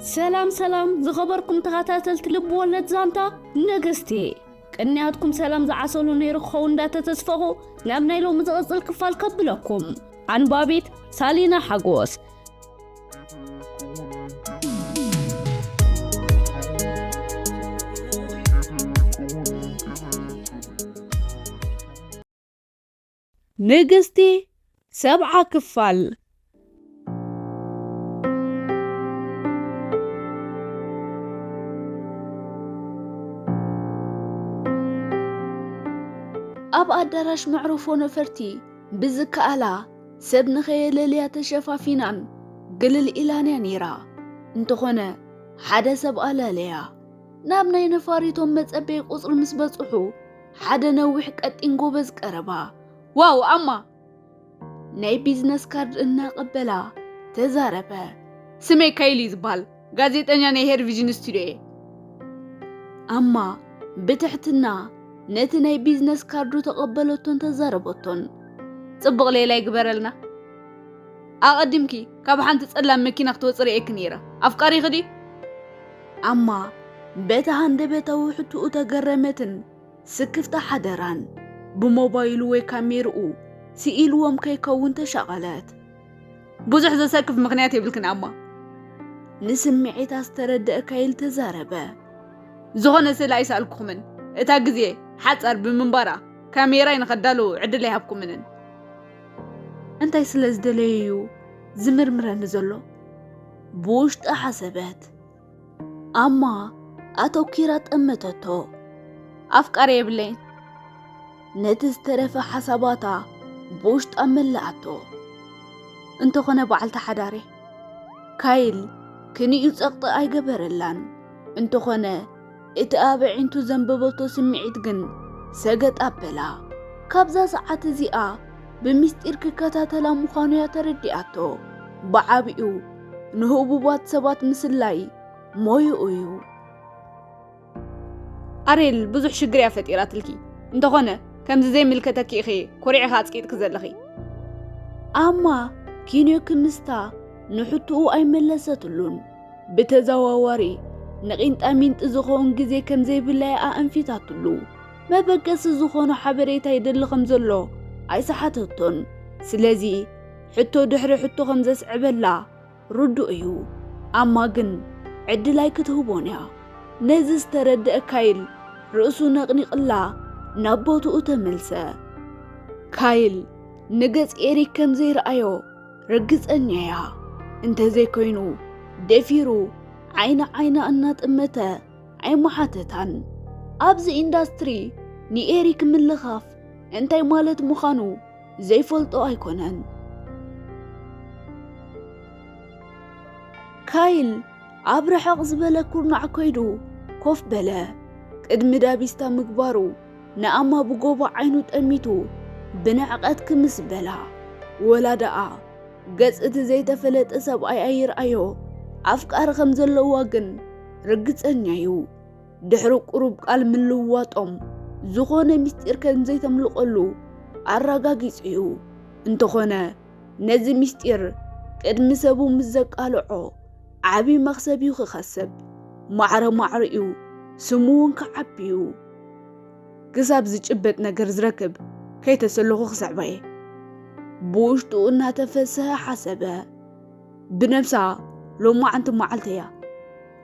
ሰላም ሰላም ዝኸበርኩም ተኸታተልቲ ልብ ወለድ ዛንታ ንግስቲ፣ ቅንያትኩም ሰላም ዝዓሰሉ ነይሩ ክኸውን እንዳተተስፈኹ ናብ ናይ ሎሚ ዝቕጽል ክፋል ከብለኩም። ኣንባቢት ሳሊና ሓጎስ። ንግስቲ ሰብዓ ክፋል። ኣብ ኣዳራሽ መዕረፎ ነፈርቲ ብዝከኣላ ሰብ ንኸየለልያ ተሸፋፊናን ግልል ኢላንያ ነይራ። እንተኾነ ሓደ ሰብ ኣለለያ። ናብ ናይ ነፋሪቶም መጸበይ ቁጽሪ ምስ በጽሑ ሓደ ነዊሕ ቀጢን ጎበዝ ቀረባ። ዋው ኣማ! ናይ ቢዝነስ ካርድ እናቐበላ ተዛረበ። ስመይ ካይል እዩ ዝበሃል። ጋዜጠኛ ናይ ሄር ቪዥን ስቱዲዮ እየ። ኣማ ብትሕትና ነቲ ናይ ቢዝነስ ካርዱ ተቐበለቶን ተዛረበቶን። ጽቡቕ ሌላ ይግበረልና። ኣቐዲምኪ ካብ ሓንቲ ጸላም መኪና ክትወጽእ ርእየኪ ነይረ። ኣፍቃሪኺ ድዩ? ኣማ በቲ ሃንደበታዊ ሕትኡ ተገረመትን ስክፍታ ሓደራን። ብሞባይሉ ወይ ካሜርኡ ስኢልዎም ከይከውን ተሻቐለት። ብዙሕ ዘሰክፍ ምኽንያት የብልክን ኣማ። ንስምዒታ ዝተረደአ ካይል ተዛረበ። ዝኾነ ስእሊ ኣይሰኣልኩኹምን። እታ ግዜ ሓጻር ብምንባራ ካሜራይ ንኸዳሉ ዕድል ኣይሃብኩምንን። እንታይ ስለ ዝደለየ እዩ ዝምርምረኒ ዘሎ? ብውሽጣ ሓሰበት። ኣማ ኣተኲራ ጠመተቶ። ኣፍቃሪ የብለይን። ነቲ ዝተረፈ ሓሳባታ ብውሽጣ መለኣቶ። እንተኾነ በዓልቲ ሓዳሬ ካይል ክንዩ ጸቕጢ ኣይገበረላን። እንተኾነ እቲ ኣብ ኣዒንቱ ዘንበበቶ ስምዒት ግን ሰገጥ ኣበላ። ካብዛ ሰዓት እዚኣ ብምስጢር ክከታተላ ምዃኑ እያ ተረዲኣቶ። ብዓቢኡ ንህቡባት ሰባት ምስላይ ሞይኡ እዩ። ኣሬል ብዙሕ ሽግር እያ ፈጢራትልኪ። እንተኾነ ከምዚ ዘይምልከተኪ ኢኺ ኮሪዕኺ ኣጽቂጥኪ ዘለኺ። ኣማ ኪንዮ ክምስታ ንሕትኡ ኣይመለሰትሉን። ብተዘዋዋሪ ንቂንጣ ሚንጢ ዝኸውን ግዜ ከም ዘይብላ እያ ኣእንፊታትሉ። መበገሲ ዝኾኖ ሓበሬታ ይደሊ ከም ዘሎ ኣይሰሓተቶን። ስለዚ ሕቶ ድሕሪ ሕቶ ከም ዘስዕበላ ርዱእ እዩ። ኣማ ግን ዕድል ኣይክትህቦን እያ። ነዚ ዝተረድአ ካይል ርእሱ ነቕኒቕላ ናብ ቦትኡ ተመልሰ። ካይል ንገጽ ኤሪክ ከም ዘይረኣዮ ርግጸኛ እያ። እንተዘይኮይኑ ደፊሩ ዓይኒ ዓይና እናጠመተ ኣይመሓተታን። ኣብዚ ኢንዳስትሪ ንኤሪክ ምልኻፍ እንታይ ማለት ምዃኑ ዘይፈልጦ ኣይኮነን። ካይል ኣብ ርሕቕ ዝበለ ኩርናዕ ከይዱ ኮፍ በለ። ቅድሚ ዳቢስታ ምግባሩ ንኣማ ብጎቦ ዓይኑ ጠሚቱ ብንዕቐት ክምስ በላ። ወላ ደኣ ገጽ እቲ ዘይተፈለጠ ሰብኣይ ኣይርኣዮ ኣፍቃሪ ከም ዘለዋ ግን ርግጸኛ እዩ። ድሕሪ ቁሩብ ቃል ምልውዋጦም ዝኾነ ምስጢር ከም ዘይተምልቐሉ ኣረጋጊጹ እዩ። እንተኾነ ነዚ ምስጢር ቅድሚ ሰቡ ምስ ዘቃልዖ ዓቢ መኽሰብ እዩ ክኸስብ። ማዕረ ማዕረ እዩ፣ ስሙ እውን ክዓቢ እዩ። ክሳብ ዝጭበጥ ነገር ዝረክብ ከይተሰለኹ ክስዕባ እየ። ብውሽጡ እናተፈስሀ ሓሰበ። ብነብሳ ሎማዓንቲ መዓልቲ እያ።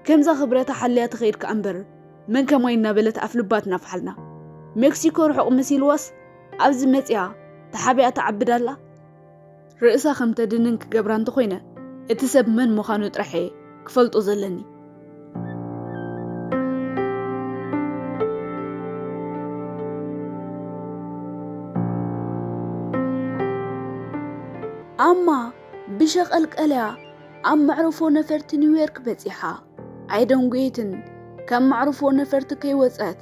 ከምዛ ክብረታ ሓልያ ትኸይድ ከኣ እምበር መን ከማይ እናበለት ኣፍልባ ትናፍሓልና። ሜክሲኮ ርሑቕ መሲልዋስ ኣብዚ መጽያ ተሓቢኣ ትዓብድ ኣላ። ርእሳ ከም ተድንን ክገብራ እንተኾይነ እቲ ሰብ መን ምዃኑ ጥራሕ እየ ክፈልጦ ዘለኒ። ኣማ ብሸቐልቀልያ ኣብ መዕርፎ ነፈርቲ ኒውዮርክ በጺሓ። ኣይደንጎየትን። ካብ መዕርፎ ነፈርቲ ከይወጸት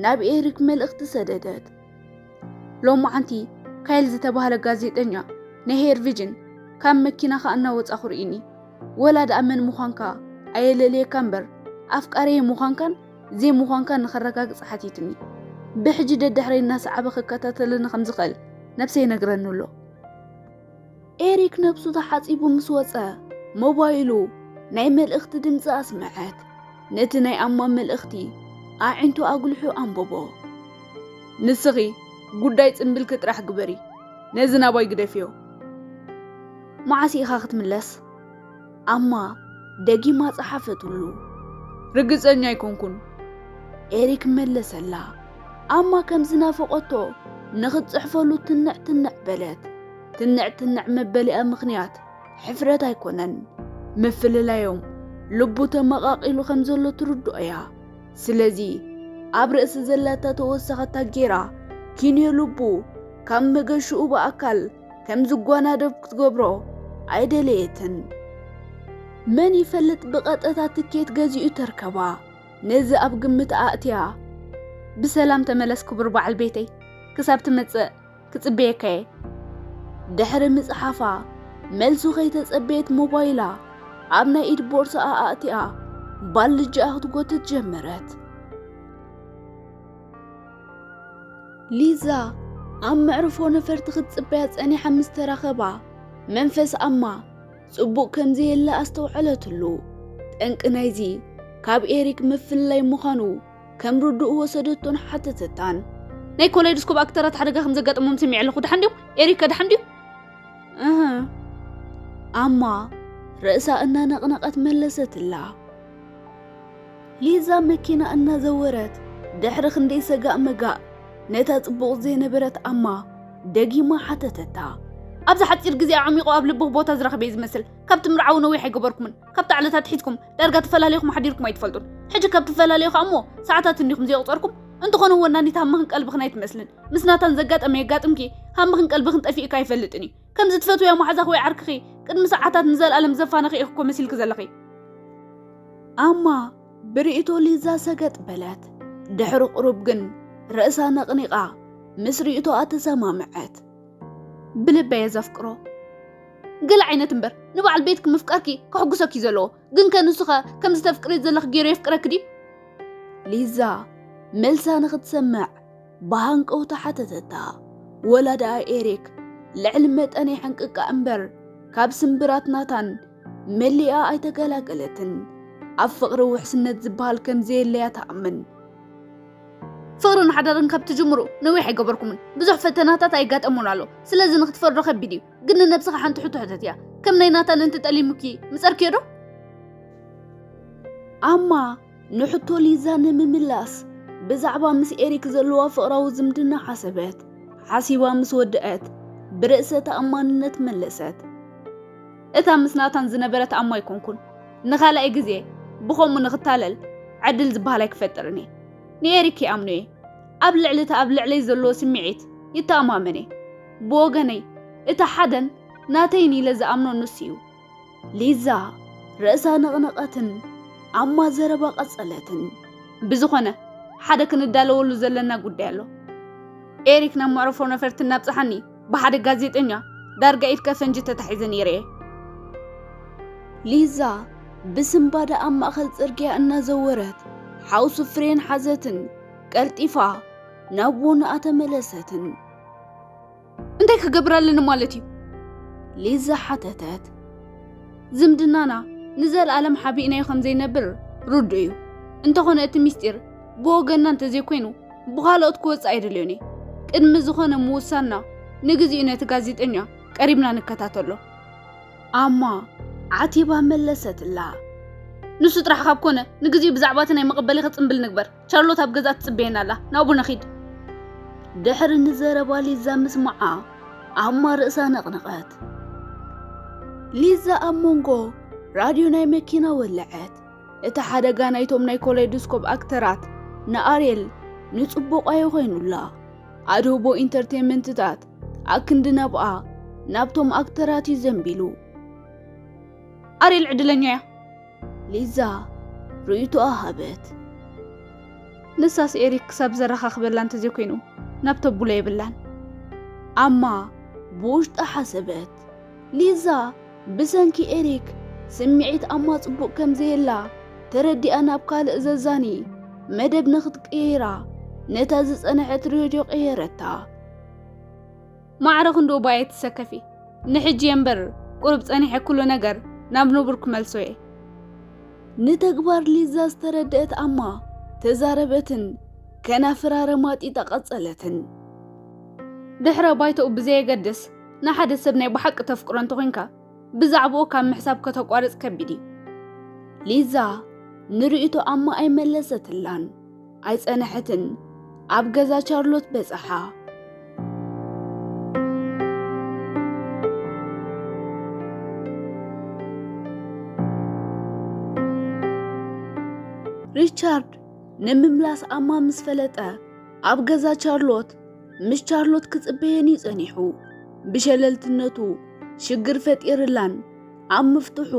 ናብ ኤሪክ መልእኽቲ ሰደደት። ሎማዓንቲ ካይል ዝተባህለ ጋዜጠኛ ናይ ሄር ቪዥን ካብ መኪናኻ እናወጻኹ ርኢኒ። ወላ ደኣ መን ምዃንካ ኣየለልየካ እምበር ኣፍቃሪየ ምዃንካን ዘይምዃንካን ንኸረጋግጽ ሓቲትኒ። ብሕጂ ደድሕረይ እናሰዓበ ክከታተለኒ ከም ዝኽእል ነብሰይ ይነግረኒ ኣሎ። ኤሪክ ነብሱ ተሓጺቡ ምስ ወጸ ሞባይሉ ናይ መልእኽቲ ድምጺ ኣስመዐት። ነቲ ናይ ኣማ መልእኽቲ ኣዒንቱ ኣጉልሑ ኣንበቦ። ንስኺ ጉዳይ ጽምብልኪ ጥራሕ ግበሪ፣ ነዚ ናባይ ግደፍዮ። መዓስ ኢኻ ክትምለስ? ኣማ ደጊማ ጸሓፈትሉ። ርግጸኛ ኣይኮንኩን፣ ኤሪክ መለሰላ። ኣማ ከም ዝናፈቐቶ ንኽትጽሕፈሉ ትንዕ ትንዕ በለት። ትንዕ ትንዕ መበሊኣ ምኽንያት ሕፍረት ኣይኮነን። ምፍልላዮም ልቡ ተመቓቒሉ ከም ዘሎ ትርድኦ እያ። ስለዚ ኣብ ርእሲ ዘላታ ተወሰኸታ ጌራ ኪንዮ ልቡ ካብ መገሽኡ ብኣካል ከም ዝጓናደብ ክትገብሮ ኣይደለየትን። መን ይፈልጥ ብቐጥታ ትኬት ገዚኡ ተርከባ። ነዚ ኣብ ግምት ኣእትያ። ብሰላም ተመለስ ክቡር በዓል ቤተይ፣ ክሳብ ትመጽእ ክጽበየካ እየ። ድሕሪ ምጽሓፋ መልሱ ከይተጸበየት ሞባይላ ኣብ ናይ ኢድ ቦርሳኣ ኣእትያ ባልጃኣ ክትጎትት ጀመረት። ሊዛ ኣብ መዕርፎ ነፈርቲ ክትጽበያ ጸኒሓ ምስ ተራኸባ መንፈስ ኣማ ጽቡቕ ከም ዘየለ ኣስተውዐለትሉ። ጠንቂ ናይዚ ካብ ኤሪክ ምፍልላይ ምዃኑ ከም ርዱእ ወሰደቶን ሓተተታን። ናይ ኮላይዶስኮፕ ኣክተራት ሓደጋ ከም ዘጋጠሞም ሰሚዐ ኣለኹ። ደሓን ድዮም? ኤሪክ ከ ደሓን ድዩ? እህ። ኣማ ርእሳ እናነቕነቐት መለሰትላ። ሊዛ መኪና እናዘወረት ድሕሪ ክንደይ ሰጋእ መጋእ ነታ ጽቡቕ ዘይነበረት ኣማ ደጊማ ሓተተታ። ኣብዚ ሓጺር ግዜ ኣዕሚቑ ኣብ ልብኺ ቦታ ዝረኸበ እዩ ዝመስል። ካብ ትምርዓዉ ነዊሕ ኣይገበርኩምን። ካብታ ዕለት ኣትሒዝኩም ዳርጋ ተፈላለይኹም ሓዲርኩም ኣይትፈልጡን። ሕጂ ካብ ትፈላለዩ ከኣ እሞ ሰዓታት እንዲኹም ዘየቑጸርኩም። እንተኾነ ወናኒት ሃምኽን ቀልብኽን ኣይትመስልን። ምስ ናታን ዘጋጠመ የጋጥምኪ፣ ሃምኽን ቀልብኽን ጠፊእካ ኣይፈልጥን እዩ። ከምዚ ትፈትውያ መሓዛኺ ወይ ዓርክኺ ቅድሚ ሰዓታት ንዘለኣለም ዘፋነኺ ኢኺ እኮ መሲልኪ ዘለኺ። ኣማ ብርእይቶ ሊዛ ሰገጥ በለት። ድሕሪ ቁሩብ ግን ርእሳ ነቕኒቓ ምስ ርእይቶኣ ተሰማምዐት። ብልበይ እየ ዘፍቅሮ። ገለ ዓይነት እምበር፣ ንበዓል ቤትኪ ምፍቃርኪ ከሕጉሰኪ እዩ ዘለዎ። ግን ከ ንሱ ኸ ከምዚ ተፍቅርዮ ዘለኺ ገይሩ የፍቅረኪ ድዩ? ሊዛ መልሳ ንኽትሰምዕ ብሃንቀውታ ሓተተታ። ወላ ደኣ ኤሪክ ልዕሊ መጠን የሕንቅቃ እምበር፣ ካብ ስምብራት ናታን መሊኣ ኣይተገላገለትን። ኣብ ፍቕሪ ውሕስነት ዝበሃል ከም ዘየለያ ትኣምን። ፍቕርን ሓዳርን ካብ ትጅምሩ ነዊሕ ኣይገበርኩምን። ብዙሕ ፈተናታት ኣይጋጠሙን ኣሎ። ስለዚ ንኽትፈርዶ ከቢድ እዩ። ግን ንነብስኻ ሓንቲ ሕቶ ሕተትያ። ከም ናይ ናታን እንተጠሊሙኪ ምጸርክዮ ዶ? ኣማ ንሕቶ ሊዛ ንምምላስ ብዛዕባ ምስ ኤሪክ ዘለዋ ፍቕራዊ ዝምድና ሓሰበት። ሓሲባ ምስ ወደአት ብርእሰ ተኣማንነት መለሰት። እታ ምስ ናታን ዝነበረት ኣማ ኣይኮንኩን። ንኻልኣይ ግዜ ብኸምኡ ንኽታለል ዕድል ዝበሃል ኣይክፈጥርን እየ። ንኤሪክ ይኣምኖ እየ። ኣብ ልዕሊ እቲ ኣብ ልዕለይ ዘለዎ ስምዒት ይተኣማመን እየ። ብወገነይ እቲ ሓደን ናተይን ኢለ ዝኣምኖ ንሱ እዩ። ሊዛ ርእሳ ነቕነቐትን ኣማ ዘረባ ቀጸለትን። ብዝኾነ ሓደ ክንዳለወሉ ዘለና ጉዳይ ኣሎ። ኤሪክ ናብ መዕርፎ ነፈርቲ እናብጽሓኒ ብሓደ ጋዜጠኛ ዳርጋ ኢድ ከፈንጂ ተታሒዘ ነይረ እየ። ሊዛ ብስንባደ ኣብ ማእከል ጽርግያ እናዘወረት ሓውሲ ፍሬን ሓዘትን ቀልጢፋ ናብ ጎንኣ ተመለሰትን። እንታይ ክገብር ኣለኒ ማለት እዩ? ሊዛ ሓተተት። ዝምድናና ንዘለኣለም ሓቢእናዮ ከም ዘይነብር ርዱእ እዩ። እንተኾነ እቲ ምስጢር ብወገንና እንተዘይኮይኑ ብኻልኦት ክወጽእ ኣይደልዮን እየ። ቅድሚ ዝኾነ ምውሳንና ንግዚኡ ነቲ ጋዜጠኛ ቀሪብና ንከታተሎ። ኣማ ዓቲባ መለሰትላ። ንሱ ጥራሕ ካብ ኮነ ንግዚኡ ብዛዕባ እቲ ናይ መቐበሊኺ ጽምብል ንግበር። ቻርሎት ኣብ ገዛ ትጽበየና ኣላ። ናብኡ ንኺድ። ድሕሪ ንዘረባ ሊዛ ምስማዓ ኣማ ርእሳ ነቕነቐት። ሊዛ ኣብ መንጎ ራድዮ ናይ መኪና ወለዐት። እቲ ሓደጋ ናይቶም ናይ ኮሌዶስኮፕ ኣክተራት ንኣርየል ንጽቡቕ ኣይኾይኑላ። ኣድህቦ ኢንተርቴንመንትታት ኣክንዲ ናብኣ ናብቶም ኣክተራት እዩ ዘንቢሉ። ኣርየል ዕድለኛ እያ። ሊዛ ርእይቶኣ ሃበት። ንሳስ ኤሪክ ክሳብ ዘረኻኽበላ እንተዘይኮይኑ ናብ ተብሎ የብላን። ኣማ ብውሽጣ ሓሰበት። ሊዛ ብሰንኪ ኤሪክ ስምዒት ኣማ ጽቡቕ ከም ዘየላ ተረዲኣ ናብ ካልእ ዘዛኒ መደብ ንኽትቅይራ ነታ ዝጸንሐት ሬድዮ ቀየረታ። ማዕረ ክንድኡ ባየ ትሰከፊ። ንሕጂ እየ እምበር ቁሩብ ጸኒሐ ኩሉ ነገር ናብ ንቡር ክመልሶ እየ። ንተግባር ሊዛ ዝተረድአት ኣማ ተዛረበትን ከናፍራ ረማጢጣ ቀጸለትን። ድሕረ ባይታኡ ብዘየገድስ፣ ንሓደ ሰብ ናይ ብሓቂ ተፍቅሮ እንተኾይንካ፣ ብዛዕባኡ ካብ ምሕሳብ ከተቋርጽ ከቢድ እዩ። ሊዛ ንርእይቶ ኣማ ኣይመለሰትላን ኣይጸንሐትን፣ ኣብ ገዛ ቻርሎት በጽሓ። ሪቻርድ ንምምላስ ኣማ ምስ ፈለጠ፣ ኣብ ገዛ ቻርሎት ምስ ቻርሎት ክጽበየን እዩ ጸኒሑ። ብሸለልትነቱ ሽግር ፈጢርላን ኣብ ምፍትሑ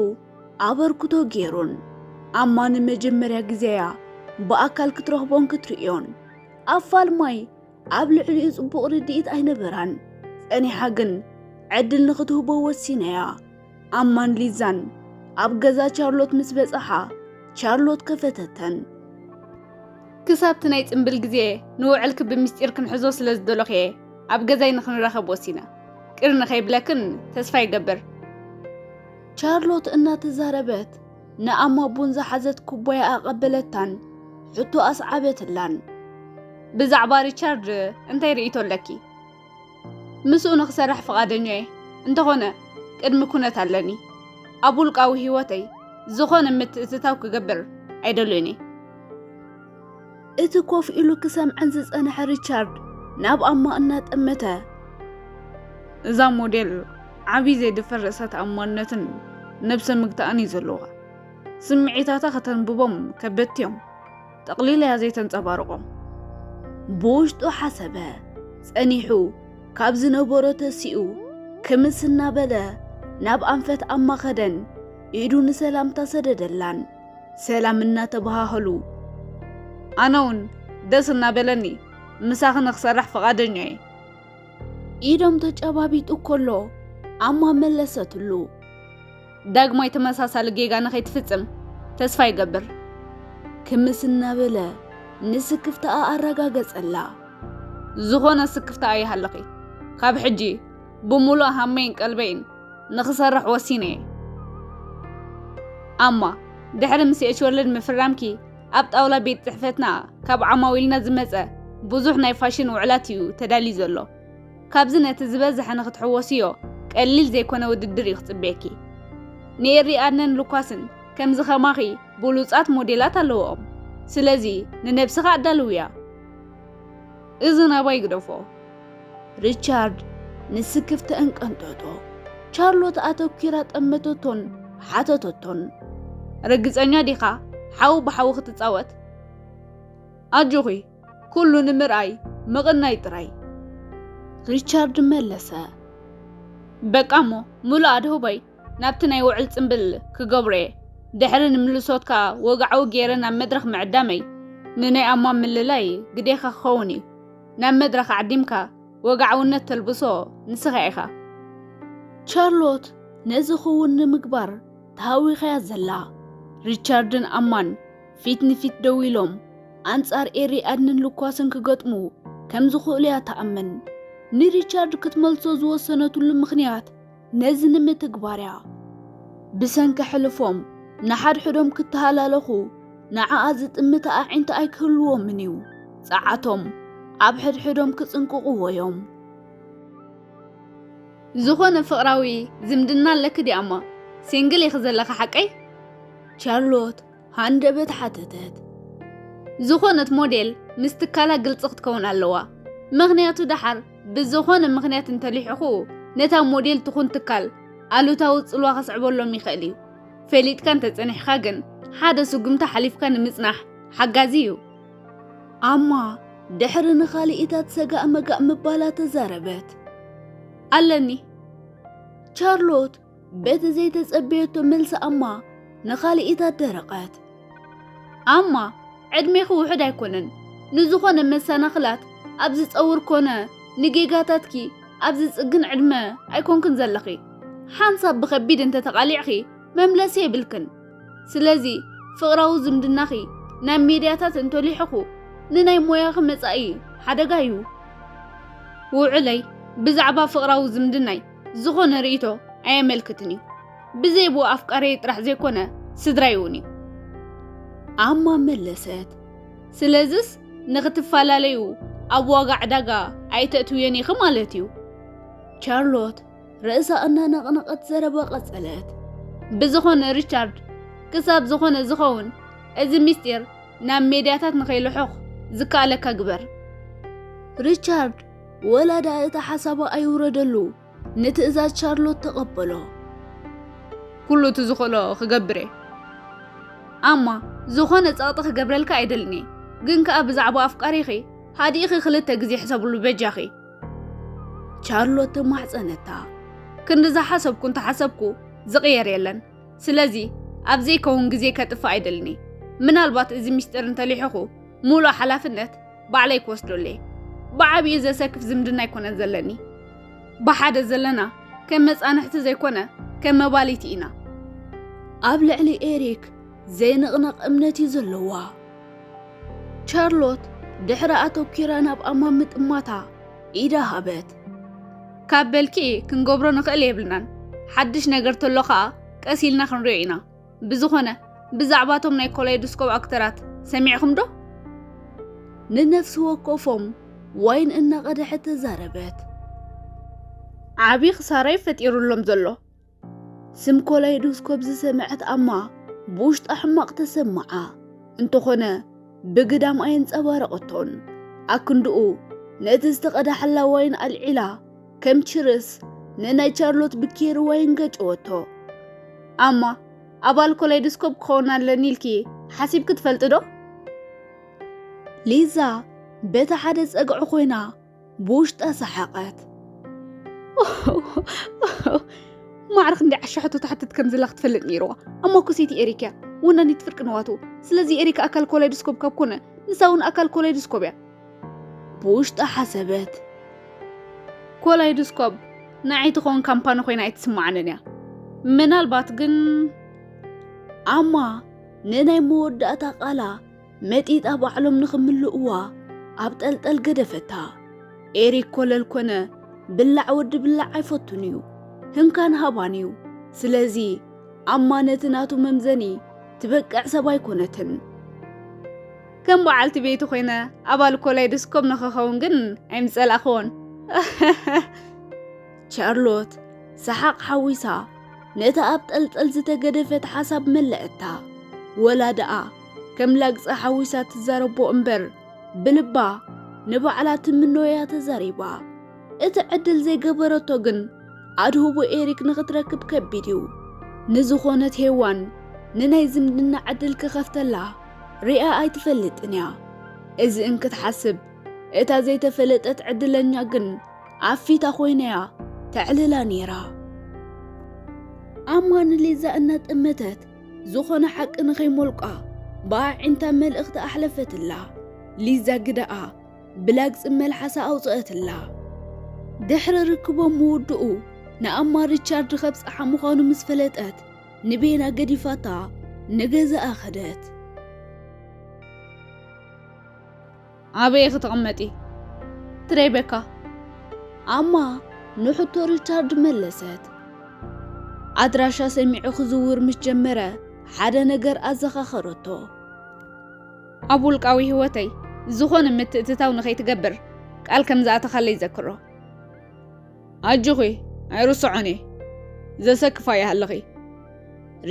ኣበርክቶ ገይሩን። ኣማ ንመጀመርያ ግዜያ ብኣካል ክትረኽቦን ክትርእዮን። ኣብ ፋልማይ ኣብ ልዕሊኡ ጽቡቕ ርድኢት ኣይነበራን። ጸኒሓ ግን ዕድል ንኽትህቦ ወሲናያ። ኣማን ሊዛን ኣብ ገዛ ቻርሎት ምስ በጽሓ፣ ቻርሎት ከፈተተን። ክሳብቲ ናይ ጽምብል ግዜ ንውዕልኪ ብምስጢር ክንሕዞ ስለ ዝደለኹ እየ ኣብ ገዛይ ንኽንራኸብ ወሲነ። ቅር ንኸይብለክን ተስፋ ይገብር። ቻርሎት እናተዛረበት ንኣማ ቡን ዝሓዘት ኩባያ ኣቐበለታን ሕቶ ኣስዓበትላን። ብዛዕባ ሪቻርድ እንታይ ርእይቶ ኣለኪ? ምስኡ ንኽሰርሕ ፍቓደኛ እየ። እንተኾነ ቅድሚ ኩነት ኣለኒ። ኣብ ውልቃዊ ህይወተይ ዝኾነ ምትእትታው ክገብር ኣይደልዮን እየ። እቲ ኮፍ ኢሉ ክሰምዐን ዝጸንሐ ሪቻርድ ናብ ኣማ እናጠመተ፣ እዛ ሞዴል ዓቢ ዘይድፈር ርእሰ ተኣማንነትን ነብሰ ምግታእን እዩ ዘለዋ። ስምዒታታ ከተንብቦም ከበድቲ እዮም። ጠቕሊላ እያ ዘይተንጸባርቖም። ብውሽጡ ሓሰበ። ጸኒሑ ካብ ዝነበሮ ተሲኡ ክምስ እናበለ ናብ ኣንፈት ኣማ ኸደን ኢዱ ንሰላምታ ሰደደላን። ሰላም እናተበሃሃሉ፣ ኣነ እውን ደስ እናበለኒ ምሳኺ ንኽሰርሕ ፍቓደኛ እየ። ኢዶም ተጨባቢጡ ከሎ ኣማ መለሰትሉ። ዳግማይ ተመሳሳሊ ጌጋ ንኸይትፍጽም ተስፋ ይገብር። ክምስ እናበለ ንስክፍታኣ ኣረጋገጸላ። ዝኾነ ስክፍታ ኣይሃለኺ። ካብ ሕጂ ብምሉእ ሃመይን ቀልበይን ንኽሰርሕ ወሲነ እየ። ኣማ፣ ድሕሪ ምስ ኤች ወርልድ ምፍራምኪ፣ ኣብ ጣውላ ቤት ጽሕፈትና ካብ ዓማዊልና ዝመጸ ብዙሕ ናይ ፋሽን ውዕላት እዩ ተዳልዩ ዘሎ። ካብዚ ነቲ ዝበዝሐ ንኽትሕወስዮ ቀሊል ዘይኮነ ውድድር እዩ ክጽበየኪ። ንኤሪ ኣድነን ሉካስን ከምዚ ኸማኺ ብሉጻት ሞዴላት ኣለውኦም። ስለዚ ንነብስኻ ኣዳልውያ። እዚ ናባይ ግደፎ። ሪቻርድ ንስክፍተአን ቀንጠጦ። ቻርሎት ኣተኲራ ጠመተቶን ሓተተቶን። ርግጸኛ ዲኻ ሓዊ ብሓዊ ክትጻወት? ኣጆኺ፣ ኩሉ ንምርኣይ ምቕናይ ጥራይ። ሪቻርድ መለሰ። በቃ እሞ፣ ምሉእ ኣድህቦይ ናብቲ ናይ ውዕል ጽምብል ክገብሮ እየ። ድሕሪ ንምልሶትካ ወግዓዊ ገይረ ናብ መድረኽ ምዕዳመይ፣ ንናይ ኣማ ምልላይ ግዴኻ ክኸውን እዩ። ናብ መድረኽ ዓዲምካ ወግዓውነት ተልብሶ ንስኻ ኢኻ። ቻርሎት ነዚ ክውን ንምግባር ተሃዊኻያ ዘላ። ሪቻርድን ኣማን ፊት ንፊት ደው ኢሎም ኣንጻር ኤሪ ኣድንን ሉኳስን ክገጥሙ ከም ዝኽእሉ እያ ትኣምን። ንሪቻርድ ክትመልሶ ዝወሰነትሉ ምኽንያት ነዚ ንምትግባር እያ። ብሰንኪ ሕልፎም ንሓድሕዶም ክተሃላለኹ ንዓኣ ዝጥምት ኣዒንቲ ኣይክህልዎምን እዩ። ጸዓቶም ኣብ ሕድሕዶም ክጽንቅቕዎ እዮም። ዝኾነ ፍቕራዊ ዝምድና ኣለኪ ድያ'ሞ? ሲንግል ኢኺ ዘለኺ ሓቀይ? ቻርሎት ሃንደበት ሓተተት። ዝኾነት ሞዴል ምስ ትካላ ግልጺ ክትከውን ኣለዋ። ምኽንያቱ ደሓር ብዝኾነ ምኽንያት እንተሊሕኹ ነታ ሞዴል ትኹን ትካል ኣሉታዊ ጽልዋ ከስዕበሎም ይኽእል እዩ። ፈሊጥካ እንተጸኒሕካ ግን ሓደ ስጉምቲ ሓሊፍካ ንምጽናሕ ሓጋዚ እዩ። ኣማ ድሕሪ ንኻልኢታት ሰጋእ መጋእ ምባላ ተዛረበት። ኣለኒ። ቻርሎት በቲ ዘይተጸበየቶ መልሲ ኣማ ንኻልኢታት ደረቐት። ኣማ፣ ዕድሜኺ ውሑድ ኣይኮነን። ንዝኾነ መሰናኽላት ኣብ ዝጸውር ኮነ ንጌጋታትኪ ኣብ ዝጽግን ዕድመ ኣይኮንክን ዘለኺ። ሓንሳብ ብኸቢድ እንተተቓሊዕኺ መምለሲ የብልክን። ስለዚ ፍቕራዊ ዝምድናኺ ናብ ሜድያታት እንተሊሕኹ ንናይ ሞያኺ መጻኢ ሓደጋ እዩ። ውዕለይ ብዛዕባ ፍቕራዊ ዝምድናይ ዝኾነ ርእይቶ ኣየመልክትን እዩ። ብዘይ ብኡ ኣፍቃሪየይ ጥራሕ ዘይኮነ ስድራይ እውን እዩ። ኣማ መለሰት። ስለዝስ ንኽትፈላለዩ ኣብ ዋጋ ዕዳጋ ኣይተእትውዮን ኢኺ ማለት እዩ። ቻርሎት ርእሳ እናነቕነቐት ዘረባ ቀጸለት። ብዝኾነ ሪቻርድ፣ ክሳብ ዝኾነ ዝኸውን እዚ ምስጢር ናብ ሜድያታት ንኸይልሑኽ ዝከኣለካ ግበር። ሪቻርድ ወላ ደኣ እቲ ሓሳባ ኣይውረደሉ፣ ንትእዛዝ ቻርሎት ተቐበሎ። ኩሉ እቲ ዝኽእሎ ክገብር እየ። ኣማ፣ ዝኾነ ጸቕጢ ክገብረልካ ኣይደልን እየ፣ ግን ከኣ ብዛዕባ ኣፍቃሪኺ ሃዲእኺ ክልተ ግዜ ሕሰብሉ በጃኺ። ቻርሎት ተማሕጸነታ። ክንዲ ዝሓሰብኩ እንተሓሰብኩ ዝቕየር የለን። ስለዚ ኣብ ዘይከውን ግዜ ከጥፍእ ኣይደልን እየ። ምናልባት እዚ ምስጢር እንተሊሑኹ፣ ሙሉእ ሓላፍነት ባዕለይ ክወስደሉ እየ። ብዓብዩ ዘሰክፍ ዝምድና ኣይኮነን ዘለኒ። ብሓደ ዘለና ከም መጻንሕቲ ዘይኮነ ከም መባሊቲ ኢና። ኣብ ልዕሊ ኤሪክ ዘይንቕነቕ እምነት እዩ ዘለዋ። ቻርሎት ድሕሪ ኣተኲራ ናብ ኣማ ምጥማታ ኢዳ ሃበት። ካብ በልኪ ክንገብሮ ንኽእል የብልናን። ሓድሽ ነገር ተሎ ኸኣ ቀስ ኢልና ክንሪኦ ኢና። ብዝኾነ፣ ብዛዕባቶም ናይ ኮላይዶስኮፕ ኣክተራት ሰሚዕኹም ዶ? ንነፍሲ ወከፎም ዋይን እናቐድሐት ተዛረበት። ዓቢ ክሳራ እዩ ፈጢሩሎም ዘሎ። ስም ኮላይዶስኮፕ ዝሰምዐት ኣማ ብውሽጣ ሕማቕ ተሰምዓ። እንተኾነ ብግዳም ኣየንጸባረቐቶን። ኣክንድኡ ነቲ ዝተቐድሓላ ዋይን ኣልዒላ ከም ችርስ ንናይ ቻርሎት ብኬሪ ዋይን ገጨወቶ። ኣማ፣ ኣባል ኮላይዶስኮፕ ክኸውን ኣለኒ ኢልኪ ሓሲብኪ ትፈልጢ ዶ? ሊዛ በቲ ሓደ ጸግዒ ኮይና ብውሽጣ ሰሓቐት። ማዕረ ክንደይ ዓሻ ሕቶ ትሓትት ከም ዘላ ክትፈልጥ ነይርዋ። ኣማ እኮ ሰይቲ ኤሪክ እያ፣ ወናኒት ፍርቂ ንዋቱ። ስለዚ ኤሪክ ኣካል ኮላይዶስኮፕ ካብ ኮነ፣ ንሳ እውን ኣካል ኮላይዶስኮፕ እያ። ብውሽጣ ሓሰበት። ኮላይዶስኮፕ ንዓይ ትኸውን ካምፓኒ ኮይና ኣይትስምዓንን እያ። ምናልባት ግን ኣማ ንናይ መወዳእታ ቃላ መጢጣ ባዕሎም ንኽምልእዋ ኣብ ጠልጠል ገደፈታ። ኤሪክ ኮለል ኮነ ብላዕ ወዲ ብላዕ ኣይፈቱን እዩ። ህንካን ሃባን እዩ። ስለዚ ኣማ ነቲ ናቱ መምዘኒ ትበቅዕ ሰብ ኣይኮነትን። ከም በዓልቲ ቤቱ ኮይነ ኣባል ኮላይዶስኮፕ ንኽኸውን ግን ኣይምጸላእኽዎን። ቻርሎት ሰሓቕ ሓዊሳ ነታ ኣብ ጠልጠል ዝተገደፈት ሓሳብ መለአታ። ወላ ደኣ ከም ላግጺ ሓዊሳ ትዛረቦ እምበር ብልባ ንባዕላ ትምኖ እያ ተዛሪባ። እቲ ዕድል ዘይገበረቶ ግን ኣድህቦ ኤሪክ ንኽትረክብ ከቢድ እዩ። ንዝኾነት ሄዋን ንናይ ዝምድና ዕድል ክኸፍተላ ሪኣ ኣይትፈልጥን እያ። እዚእን ክትሓስብ እታ ዘይተፈለጠት ዕድለኛ ግን ኣፊታ ኮይናያ ተዕልላ ነይራ። ኣማ ንሊዛ እናጠመተት ዝኾነ ሓቂ ንኸይሞልቋ ብኣዒንታ መልእኽቲ ኣሕለፈትላ። ሊዛ ግዳኣ ብላግጺ መልሓሳ ኣውጽአትላ። ድሕሪ ርክቦም ምውድኡ ንኣማ ሪቻርድ ከብጽሓ ምዃኑ ምስ ፈለጠት ንቤና ገዲፋታ ንገዛኣ ከደት። ኣበይ ክትቕመጢ? ትሬቤካ። ኣማ ንሕቶ ሪቻርድ መለሰት። ኣድራሻ ሰሚዑ ክዝውር ምስ ጀመረ ሓደ ነገር ኣዘኻኸረቶ። ኣብ ውልቃዊ ህይወተይ ዝኾነ ምትእትታው ንኸይትገብር ቃል ከም ዝኣተኻለይ ዘክሮ። ኣጆኺ ኣይርስዖን እየ፣ ዘሰክፋ ይሃለኺ።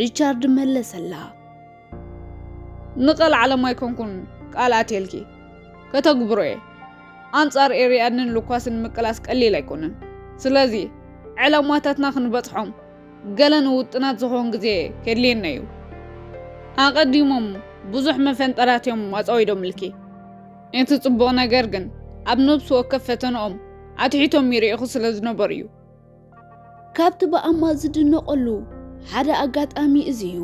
ሪቻርድ መለሰላ። ንቐልዓለም ኣይኮንኩን ቃል ኣትየልኪ፣ ከተግብሮ እየ። ኣንጻር ኤርያድንን ሉኳስን ምቅላስ ቀሊል ኣይኮነን። ስለዚ ዕላማታትና ክንበጽሖም ገለ ንውጥናት ዝኾን ግዜ ከድልየና እዩ። ኣቐዲሞም ብዙሕ መፈንጠራት እዮም ኣጻዊዶምልኪ። እቲ ጽቡቕ ነገር ግን ኣብ ነብሲ ወከፍ ፈተንኦም ኣትሒቶም ይርእኹ ስለ ዝነበሩ እዩ። ካብቲ ብኣማ ዝድነቐሉ ሓደ ኣጋጣሚ እዚ እዩ።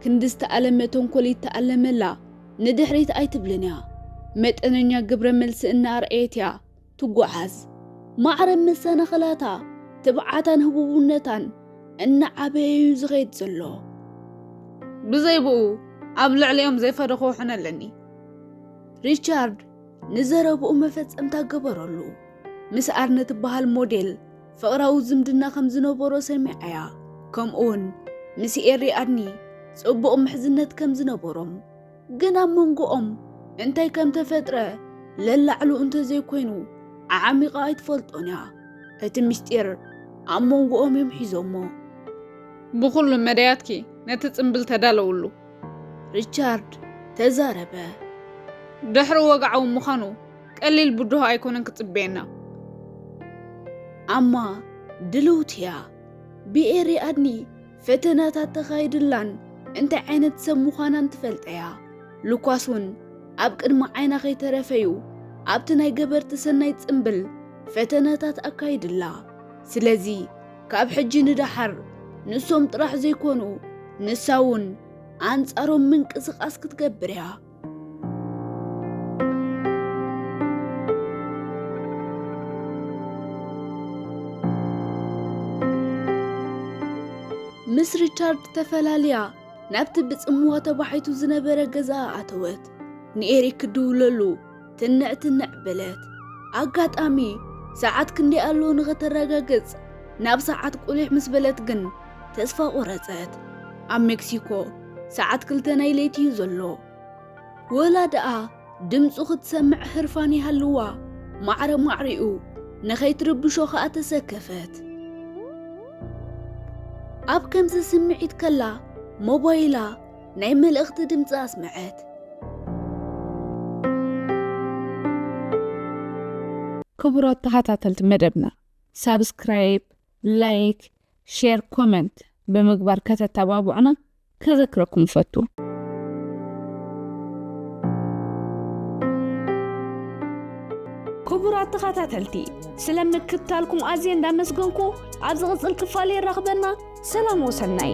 ክንዲ ዝተኣለመ ተንኮል ይተኣለመላ ንድሕሪት ኣይትብልን እያ። መጠነኛ ግብረ መልሲ እናኣርኣየት እያ ትጓዓዝ። ማዕረ መሰናኽላታ ትብዓታን ህቡብነታን እናዓበየ እዩ ዝኸይድ ዘሎ። ብዘይ ብኡ ኣብ ልዕሊኦም ዘይፈደኹ ሕነ ኣለኒ። ሪቻርድ ንዘረብኡ መፈጸምታ ገበረሉ። ምስ ኣርነ ትበሃል ሞዴል ፍቕራዊ ዝምድና ከም ዝነበሮ ሰሚዓያ። ከምኡውን ምስ ኤሪ ኣድኒ ጽቡቕ ምሕዝነት ከም ዝነበሮም። ግን ኣብ መንጎኦም እንታይ ከም ተፈጥረ ለላዕሉ እንተዘይኮይኑ ዓሚቓ ኣይትፈልጦን እያ። እቲ ምስጢር ኣብ መንጎኦም እዮም ሒዞሞ። ብኹሉ መዳያትኪ ነቲ ጽምብል ተዳለውሉ። ሪቻርድ ተዛረበ። ድሕሪ ወግዓዊ ምዃኑ ቀሊል ብድሆ ኣይኮነን ክጽበየና። ኣማ ድልውቲ እያ። ብኤሪ ኣድኒ ፈተናታት ተኻይድላን እንታይ ዓይነት ሰብ ምዃናን ትፈልጥ እያ። ሉኳስ እውን ኣብ ቅድሚ ዓይና ከይተረፈዩ ኣብቲ ናይ ገበርቲ ሰናይ ጽምብል ፈተናታት ኣካይድላ። ስለዚ ካብ ሕጂ ንደሓር ንሶም ጥራሕ ዘይኮኑ ንሳ እውን ኣንጻሮም ምንቅስቓስ ክትገብር እያ። ምስ ሪቻርድ ተፈላልያ ናብቲ ብጽምዋ ተባሒቱ ዝነበረ ገዛ ኣተወት። ንኤሪክ ክድውለሉ ትንዕ ትንዕ በለት። ኣጋጣሚ ሰዓት ክንደይ ኣሎ ንኸተረጋግጽ ናብ ሰዓት ቁሊሕ ምስ በለት ግን ተስፋ ቆረጸት። ኣብ ሜክሲኮ ሰዓት ክልተ ናይ ለይቲ እዩ ዘሎ። ወላ ደኣ ድምፁ ክትሰምዕ ህርፋን ይሃልዋ፣ ማዕረ ማዕሪኡ ንኸይትርብሾ ኸኣ ተሰከፈት። ኣብ ከምዚ ስምዒት ከላ ሞባይላ ናይ መልእኽቲ ድምፂ ኣስመዐት። ክቡራት ተኸታተልቲ መደብና፣ ሳብስክራይብ፣ ላይክ፣ ሼር፣ ኮመንት ብምግባር ከተተባብዑና ከዘክረኩም እፈቱ። ክቡራት ተኸታተልቲ፣ ስለ ምክትታልኩም ኣዝየ እንዳመስገንኩ፣ ኣብ ዝቕጽል ክፋል የራኽበና። ሰላም ወሰናይ።